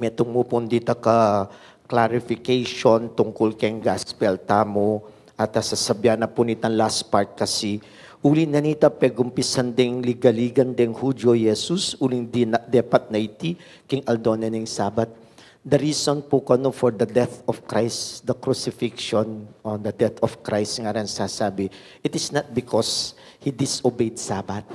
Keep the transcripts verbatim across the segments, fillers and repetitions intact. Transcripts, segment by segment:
Metung mu pung dita ka clarification tungkul keng gospel tamu, at a sasabian na pu nitang last part kasi, uli na nita pegumpisan deng ligaligan deng Hudyo i Jesus, uling di na, depat na iti, king aldo na ning Sabat. The reason pu kanu for the death of Christ, the crucifixion, or the death of Christ, ngaran sasabi, it is not because he disobeyed Sabat.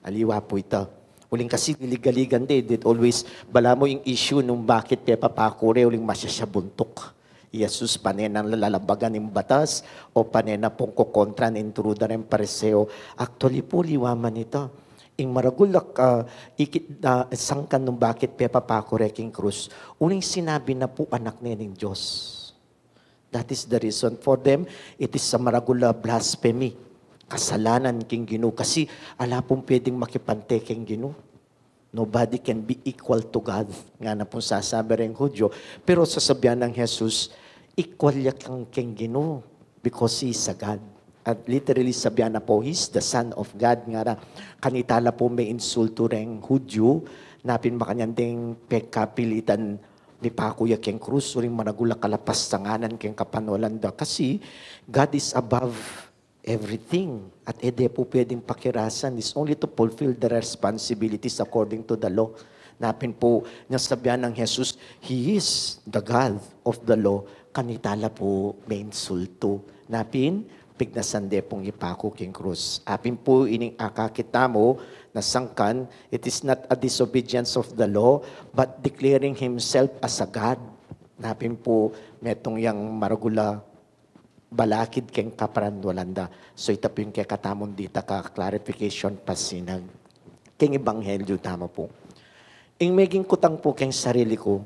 Aliwa pu ita. Uling kasi liligaligan de, they always, balamu ing issue nung bakit pepapaku re, uling masya siya buntuk i Jesus, pane nang lalabagan ing batas, o pane na pung kokontra ning intruder ing Pariseo. Actually pu, liwa man ita. Ing maragul a, ah, ikit na sangkan nung bakit pepapaku re king krus, uling sinabi na pu anak ne ning Dios. That is the reason for them, it is a maragul a blasphemy. Kasalanan king Ginu, kasi ala pung pwedeng makipante king Ginu. Nobody can be equal to God, ngana pung sasabi reng Hudyo. Pero sasabian nang Jesus, equal ya kang king Ginu, because he is a God. At literally sabian na pu, he's the Son of God, ngara. Kanita la pu me-insultu reng Hudyo, na pin makanyan deng pekapilitan mipaku ya keng krus, uling maragul a kalapastanganan keng kapanalan da. Kasi God is above everything. At e de pu pwedeng pakirasan. Is only to fulfill the responsibilities according to the law. Na pin pu, nung sabian nang Jesus, he is the God of the law, kanita la pu me-insultu. Na pin, pignasan de pung ipaku king krus. Apin pu ining akakit tamu na sangkan, it is not a disobedience of the law, but declaring himself as a God. Na pin pu, metung yang maragul a balakid keng kapanalan da. So, ita pu ing kekatamung dita ka clarification pasinag keng ebanghelyo tamu pu. Ing meging kutang pu keng sarili ku,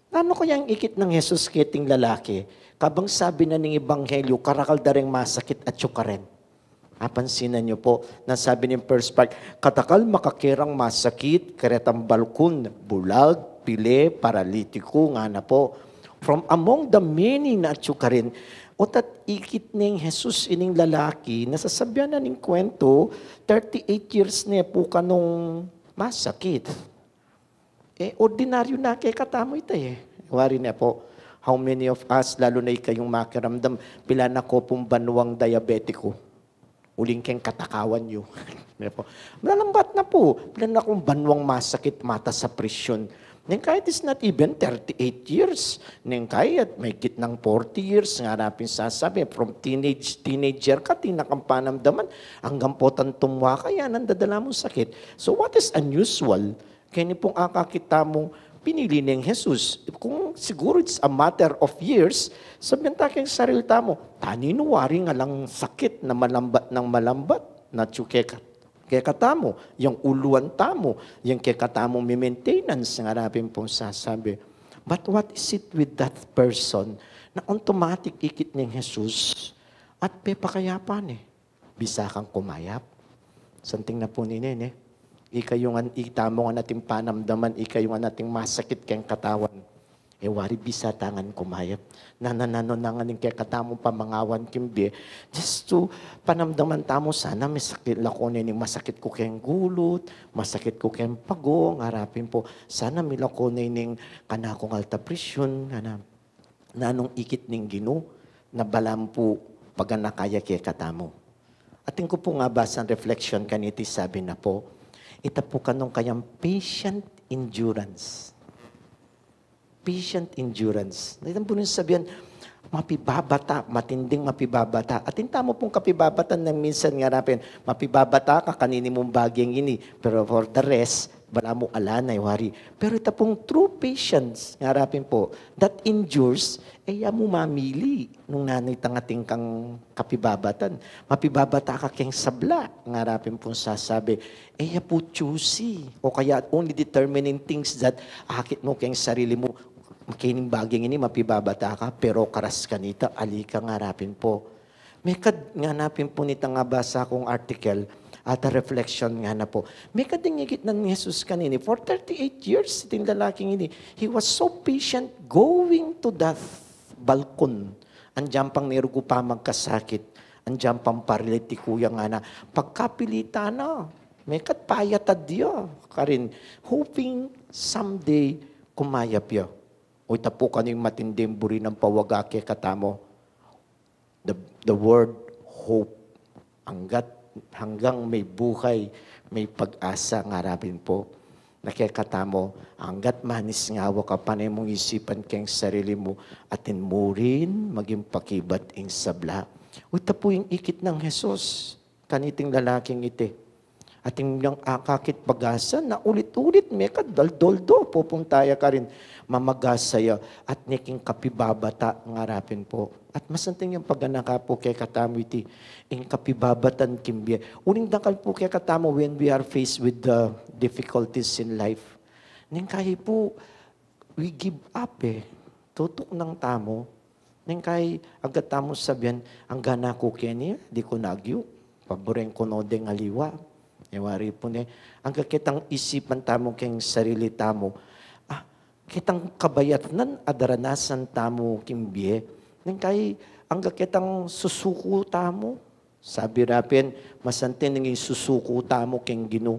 nanu kayang ikit nang Jesus keting lalaki? Kabang sabi na ning ebanghelyo, karakal da reng masakit atyu karen. Apansinan yu pu, nang sabi ning first part, katakal makakerang masakit, karetang balkun, bulag, pile, paralitiku, ngana pu. From among the many na atyu karin, o't ikit neng Jesus ining lalaki, na sasabian na ning kwentu, thirty-eight years ne pu kanung masakit. E, ordinaryu na kekatamu ita e. Wari ne pu, how many of us, lalu na ikayung makiramdam, pilan na ko pung banwang diabetiku? Uling keng katakawan yu. Ne pu. Malalambat na pu. Pilan na kung banwang masakit, matas a presyon. Neng kaya it is not even thirty-eight years. Neng kaya at mahigit nang forty years, ngara pin sasabi, from teenage, teenager ka, atin na kang panamdaman, anggang pu tantum wa ka, yan ang dadala mung sakit. So what is unusual? Keni pung akakit tamung pinili neng Jesus. Kung siguru it's a matter of years, sabian ta keng sarili tamu, kaninu wari nga lang sakit na malambat nang malambat, na atyu keka, kekatamu, yang uluan tamu, yang kekatamung mi-maintenance, ngara pin pung sasabi. But what is it with that person na automatic ikit neng Jesus at pepakayapan e? Bisa kang kumayap. Santing na pu nini, ne? Ika yu ngan, itamu ngan ating panamdaman, ika yu ngan ating masakit keng katawan. E wari bisa ta ngan kumayap. Nanu-nanu na ngan ing kekatamung pamangawan king bie. Just to panamdaman tamu, sana misakit la ko ne ning masakit ku keng gulut, masakit ku keng pago, ngara pin pu. Sana mila ko ne ning kanakung alta presyon, ngana. Nanung ikit ning Ginu na balam pu paganaka ya kekatamu? Atin ku pung abasang reflection kaniti, sabi na pu, ita pu kanung kayang patient endurance. Patient endurance. Itang pu nung sabian, mapibabata, matinding mapibabata. Atin tamu pung kapibabatan nang minsan ngara pin, mapibabata ka kanini mung bage ngeni, pero for the rest, balamu ala na, e wari. Pero ita pung true patience, ngara pin pu, that endures, e ya mu mamili nung nanu itang atin kang kapibabatan. Mapibabata ka keng sabla, ngara pin pung sasabi, e ya pu choosy. O kaya only determining things that akit mu keng sarili mu, kening bage ngeni mapibabata ka, pero karas kanita, ali ka, ngara pin pu. Mekad ngana pin pu nitang abasa kung article, at a reflection ngana pu. Mekad ding ikit nang Jesus kanini. For thirty-eight years, iting lalaking ini, he was so patient going to that balkon. Andiyan pang nerugu pa magkasakit. Andiyan pang paralitiku ya ngana. Pagkapilitan na. Mekad payatad ya karin. Hoping someday kumayap ya. O ita pu kanu ing matinding buri nang pawaga kekatamu. The, the word hope. Hanggat, hanggang may buhay, may pag-asa, ngara pin pu. Na kekatamu, hanggat manis ngawa ka, pane mung isipan keng sarili mu, atin mu rin maging pakibat ing sabla. O ita pu ing ikit nang Jesus kaniting lalaking iti. Atin yang akakit bagasan na ulit-ulit, mekad daldol do, pupunta ya karin, mamagasa ya, at neking kapibabata, ngara pin pu. At masanting yang paganaka pu kekatamu iti, ing kapibabatan king bie. Uling dakal pu kekatamu when we are faced with the difficulties in life. Neng kayi pu, we give up e. Tutuknang tamu. Neng kayi agad tamu sabian, angga na ku keni, di ku na agyu. Paburen ku no deng aliwa. E wari pu ne, angga ketang isipan tamu keng sarili tamu. Ah, ketang kabayatnan a daranasan tamu king bie. Neng kayi angga ketang susuku tamu. Sabi ra pin, masanting ing isusuku tamu keng Ginu.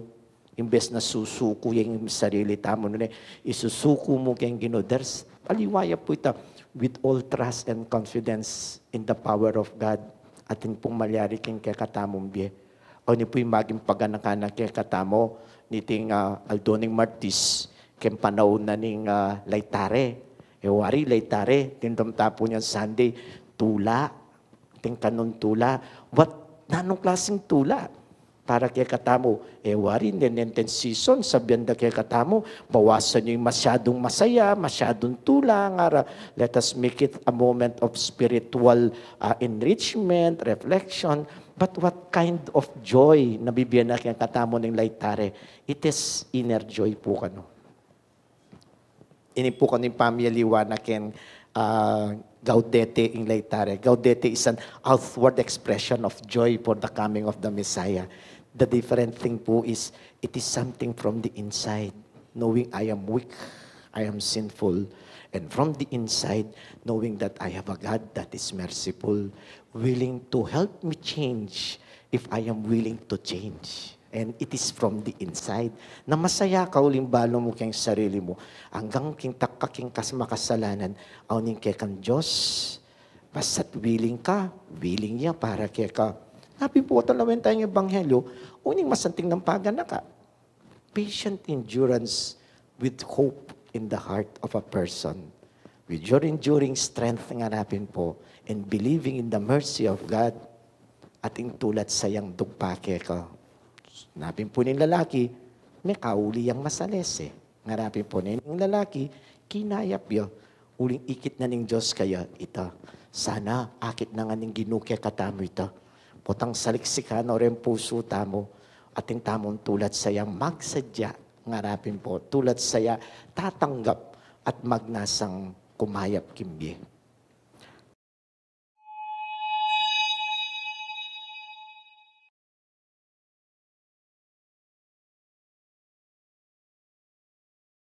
Imbes na susuku ya ing sarili tamu, nune, isusuku mu keng Ginu. There's, aliwa ya pu ita, with all trust and confidence in the power of God, atin pung malyari king kekatamung bie. O ini pu ing maging paganaka na kekatamu, niting, ah, aldo ning Martis, keng panaun na ning, ah, laetare. E wari laetare, atin damdamu pu niyan Sunday, tula, atin kanung tula. What, nanung klasing tula? Para kekatamu, e wari, neng Lenten season, sabian da kekatamu, bawasan yu ing masyadung masaya, masyadung tula, ngara, let us make it a moment of spiritual, ah, enrichment, reflection. But what kind of joy na bibie na kekatamu ning laetare? It is inner joy pu kanu. Ini pu kanu ing pamialiwa na keng, ah, Gaudete ing laetare. Gaudete is an outward expression of joy for the coming of the Messiah. The different thing pu is, it is something from the inside, knowing I am weak, I am sinful, and from the inside, knowing that I have a God that is merciful, willing to help me change if I am willing to change. And it is from the inside. Na masaya ka uling balu mu keng sarili mu. Anggang king takka king kas makasalanan, au ning kekang Dios. Basta't willing ka, willing ya para keka. Sabi pu, talawen tayang ebanghelyo, uning masanting nang paganaka. Patient endurance with hope in the heart of a person. With your enduring strength, ngara pin pu, and believing in the mercy of God, atin tulat sayang dugpa keka. Ngara pin pu ning lalaki, mekauli yang masalese. Ngara pin pu ning lalaki, kinayap ya. Uling ikit na ning Dios kaya ita. Sana akit na ngan ning Ginu kekatamu ita. Potang saliksikan no reng pusu tamu, atin tamung tulat sayang magsadya, ngara pin pu, tulat saya tatanggap at magnasang kumayap king bie.